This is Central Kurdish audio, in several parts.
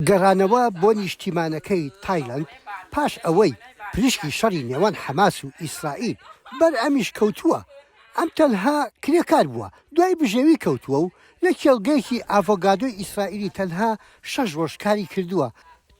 گەڕانەوە بۆ نیشتیمانەکەی تایلەند پاش ئەوەی پریشکی شەڕی نێوان حەماس و ئیسرائیل بەر ئەمیش کەوتووە، ئەم تەنها کرێکار بووە دوای بژێوی کەوتووە و لە کێڵگەیەکی ئاڤۆگادۆی ئیسرائیلی تەنها شەش ڕۆژ کاری کردووە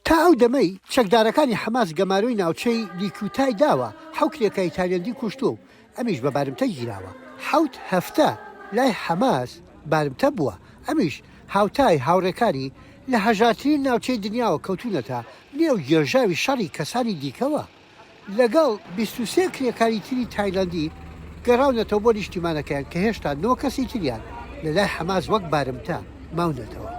تا ئەو دەمەی چەکدارەکانی حەماس گەمارۆی ناوچەی لیکوتای داوە حەو کرێکاری تایلەندی کوشتووە و ئەمیش بە بارمتە گیراوە حەوت هەفتە لای حەماس بارمتە بووە ئەمیش هاوتای هاوڕێکانی لە هەژارترین ناوچەی دنیاوە کەوتوونەتە نێو گێژاوی شەڕی کەسانی دیکەوە. لەگەڵ 23 کرێکاری تری تایلەندی گەڕاونەتەوە بۆ نیشتیمانەکەیان کە هێشتا نۆ کەسی تریان لەلای حەماس وەک بارمتە ماونەتەوە.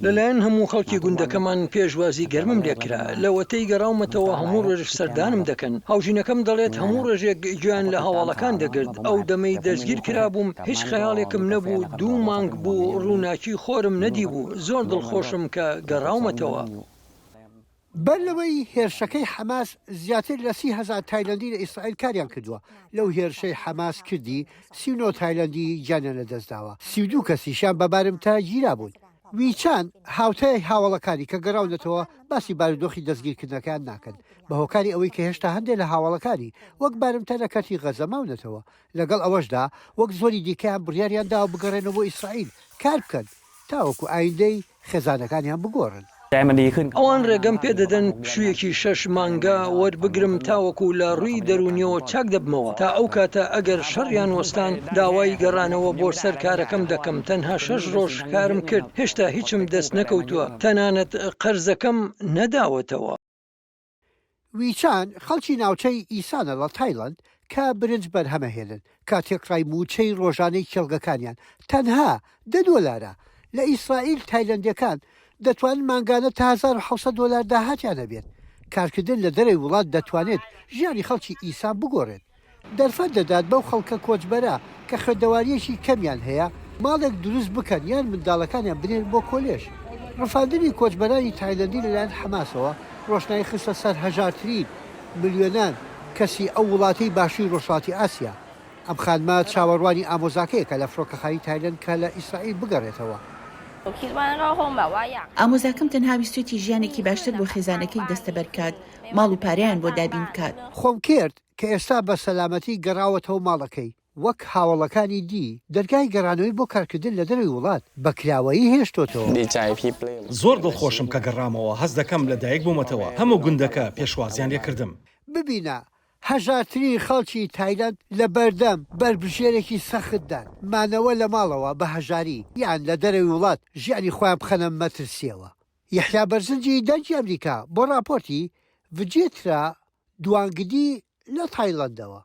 لەلایەن هەموو خەڵکی گوندەکەمان پێشوازی گەرمم لێکرا، لەوەتەی گەڕاومەتەوە هەموو ڕۆژێک سەردانم دەکەن، هاوژینەکەم دەڵێت هەموو ڕۆژێک گوێیان لە هەواڵەکان دەگرت، ئەو دەمەی دەستگیر کرابووم هیچ خەیاڵێکم نەبوو، دوو مانگ بوو ڕووناکی خۆرم نەدیبوو، زۆر دڵخۆشم کە گەڕاومەتەوە. بەر لەوەی هێرشەکەی حەماس زیاتر لە 30 هەزار تایلەندی لە ئیسرائیل کاریان کردووە، لەو هێرشەی حەماس کردی 39 تایلەندی گیانیان لەدەستداوە، 32 کەسیشیان بە بارمتە گیرابوون. ویچان هاوتای هاوەڵەکانی کە گەڕاونەتەوە باسی بارودۆخی دەستگیرکردنەکەیان ناکەن، بە هۆکاری ئەوەی کە هێشتا هەندێک لە هاوەڵەکانی وەک بارمتە لە کەرتی غەزە ماونەتەوە، لەگەڵ ئەوەشدا وەک زۆری دیکەیان بڕیاریان داوە بگەڕێنەوە بۆ ئیسرائیل کار بکەن تاوەکو ئایندەی خێزانەکانیان بگۆڕن. ئەوان ڕێگەم پێدەدەن پشوویەکی شەش مانگە وەربگرم تاوەکو لە ڕووی دەروونیەوە چاک دەبمەوە، تا ئەو کاتە ئەگەر شەڕیان وەستان داوای گەڕانەوە بۆ سەر کارەکەم دەکەم، تەنها شەش ڕۆژ کارم کرد هێشتا هیچم دەست نەکەوتووە، تەنانەت قەرزەکەم نەداوەتەوە. ویچان خەڵکی ناوچەی ئیسانە لە تایلەند کە برنج بەرهەمەهێنن، کە تێکڕای مووچەی ڕۆژانەی کێڵگەکانیان تەنها دە دۆلارە، لە ئیسرائیل تایلەندییەکان دەتوانن مانگانە تا 1700 دۆلار داهاتیان هەبێت. کارکردن لە دەرەوەی وڵات دەتوانێت ژیانی خەڵکی ئیسان بگۆڕێت. دەرفەت دەدات بەو خەڵکە کۆچبەرە کە خوێندەوارییەکی کەمیان هەیە ماڵێک دروست بکەن یان منداڵەکانیان بنێرن بۆ کۆلێژ. ڕفاندنی کۆچبەرانی تایلەندی لەلایەن حەماسەوە ڕۆشنایی خستە سەر هەژارترین ملیۆنان کەسی ئەو وڵاتەی باشووری ڕۆژهەڵاتی ئاسیا. ئەم خانمە چاوەڕوانی ئامۆزاکەیەکە لە فڕۆکەخانەی تایلەند کە لە ئیسرائیل بگەڕێتەوە. ئامۆزاکەم تەنها ویستویەتی ژیانێکی باشتر بۆ خێزانەکەی دەستەبەر بکات، ماڵ و پارەیان بۆ دابین بکات. خۆم کرد کە ئێستا بە سەلامەتی گەڕاوەتەوە ماڵەکەی، وەک هاوەڵەکانی دی دەرگای گەڕانەوەی بۆ کارکردن لە دەرەوەی وڵات بە کراوەیی هێشتۆتەوە. زۆر دڵخۆشم کە گەڕامەوە، هەست دەکەم لە دایک بوومەتەوە، هەموو گوندەکە پێشوازیان لێکردم. ببینە هەژارترین خەڵکی تایلەند لە بەردەم بەربژێرێکی سەختدان، مانەوە لە ماڵەوە بە هەژاری یان لە دەرەوەی وڵات ژیانی خۆیان بخەنە مەترسییەوە. یەحیا بەرزنجی، دەنگی ئەمریکا، بۆ ڕاپۆرتی ڤجێترا دوانگدی لە تایلەندەوە.